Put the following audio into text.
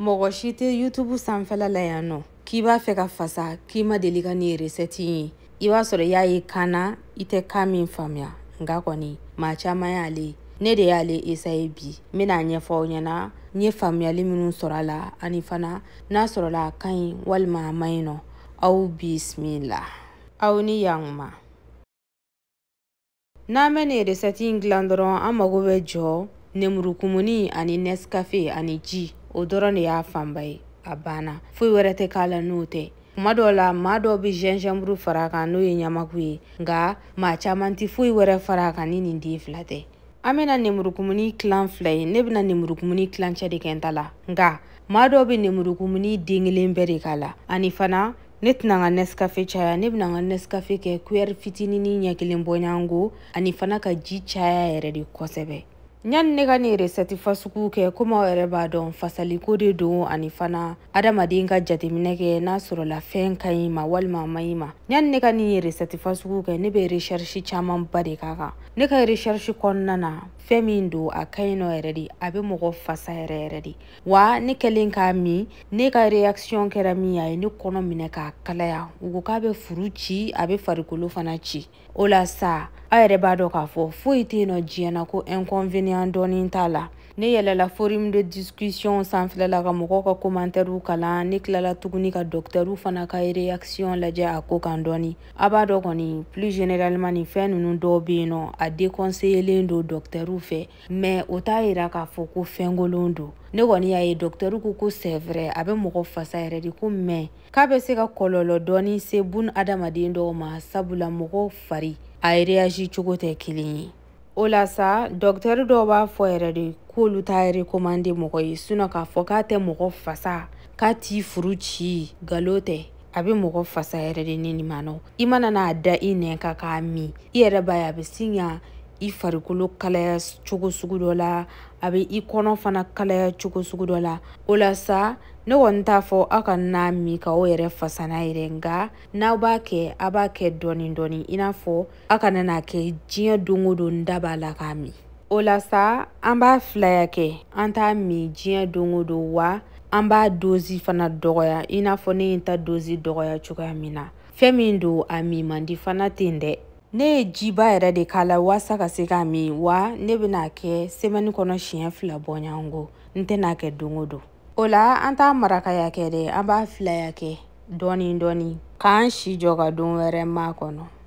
Mɔgɔ si tɛ YouTube sanfɛla la yan nɔ k'i b'a fɛ ka fasa k'i ma deli ka nin recette in ye. I b'a sɔrɔ i y'a ye kan na, i tɛ kan min faamuya, nka kɔni maa caman y'ale ye. Ne de y'ale essayer bi, n bɛna a ɲɛfɔ aw ɲɛna n ye faamuyali minnu sɔrɔ a la, ani fana n'a sɔrɔla a ka ɲi walima a man ɲi nɔ. Aw bisimila, aw ni yankuma. N'an bɛ nin recette in dilan dɔrɔn, an mago bɛ jɔ nemurukumuni ani Nescafe ani ji. O dɔrɔn de y'a fanba ye, a banna, foyi wɛrɛ tɛ k'a la n'o tɛ. Kuma dɔw la maa dɔw bɛ gingembre fara a kan, n'o ye ɲamaku ye, nka maa caman tɛ foyi wɛrɛ fara a kan ni nin den fila tɛ. An bɛna nemurukumuni tilan fila ye. Ne bɛna nemurukumuni tilancɛ de kɛ n ta la, nka maa dɔw bɛ nemurukumuni den kelen bɛɛ de k'a la. Ani fana ne tɛna n ka Nescafe caya, ne bɛna n ka Nescafe kɛ cuillère fitininin ɲɛ kelen bɔɲɔgɔnko, ani fana ka ji caya yɛrɛ de kosɛbɛ. Yanni ne ka nin recette fasugu kɛ, komi aw yɛrɛ b'a dɔn fasaliko de don, ani fana adamaden ka jateminɛ kɛ n'a sɔrɔla fɛn ka ɲi ma walima a man ɲi ma. Yanni ne ka nin recette fasugu kɛ, ne bɛ recherche camanba de k'a kan. Ne ka recherche kɔnɔna na, fɛn min don a ka ɲi nɔ yɛrɛ de, a bɛ mɔgɔ fasa yɛrɛ yɛrɛ de. Wa ne kɛlen k'a min, ne ka réaction kɛra min ye, a ye ne kɔnɔ minɛ k'a kalaya. U ko k'a bɛ furu ci, a bɛ farikolo fana ci. O la sa, aw yɛrɛ b'a dɔn k'a fɔ foyi tɛ yen nɔ diɲɛ na ko inconvénient dɔɔni t'a la. Ne yɛlɛla forum de discussion sanfɛla la ka mɔgɔw ka commentaires kalan. Ne tilala tuguni ka docteur fana ka réaction lajɛ a ko kan dɔɔni. A b'a dɔn kɔni, plus généralement nin fɛn ninnu dɔw bɛ yen nɔ, a déconseillelen don docteur fɛ, mais o t'a yira k'a fɔ ko fɛnkolon don. Ne kɔni y'a ye docteur ko ko c'est vrai, a bɛ mɔgɔ fasa yɛrɛ de, ko mais k'a bɛ se ka kɔlɔlɔ dɔɔni se bun adamaden dɔw ma, sabula mɔgɔw fari a réagi cogo tɛ kelen ye. O la sa, docteur dɔw b'a fɔ yɛrɛ de k'olu t'a recommander mɔgɔ ye, sinon k'a fɔ k'a tɛ mɔgɔ fasa, k'a t'i furu ci, nkalon tɛ. A bɛ mɔgɔ fasa yɛrɛ de. Ni nin ma nɔ, i mana n'a da i nɛn kan k'a min, i yɛrɛ b'a ye a bɛ sin ka i farikolo kalaya cogo sugu dɔ la, a bɛ i kɔnɔ fana kalaya cogo sugu dɔ la. O la sa, ne kɔni t'a fɔ aw ka n'a min k'aw yɛrɛ fasa n'a yɛrɛ, nka n'aw b'a kɛ, a b'a kɛ dɔɔni dɔɔni, i n'a fɔ aw kana n'a kɛ diɲɛ don o don n da b'a la k'a min. O la sa, an b'a filaya kɛ, an t'a min diɲɛ don o don, wa an b'a dosi fana dɔgɔya, i n'a fɔ ne ye n ta dosi dɔgɔya cogoya min na. Fɛn min don, a min man di fana ten dɛ. Ne ye jiba yɛrɛ de k'a la walasa ka se k'a min, wa ne bɛna kɛ semaine kɔnɔ siɲɛ 2 bɔɲɔgɔnko, n tɛna kɛ don o don. O la an t'a marakaya kɛ dɛ, an b'a filaya kɛ dɔɔni dɔɔni k'an si jɔ ka don wɛrɛ makɔnɔ.